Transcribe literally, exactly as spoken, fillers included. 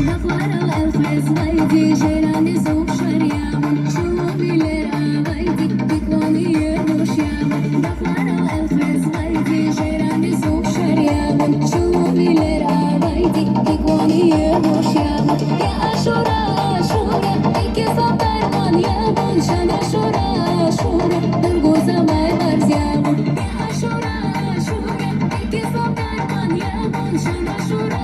Дагъларал элкъвезвайди жерани зун хъшар я вун, чун вилер авайди икьван ийир руш я вун. Дагъларал элкъвезвайди жерани зун хъшар я вун, чун вилер авайди икьван ийир руш я вун. Я Ашура, Ашура, икӀ са дарман я вун, чан Ашура, Ашура, дур гузвай варз я вун. Я Ашура, Ашура, икӀ са дарман я вун, чан Ашура.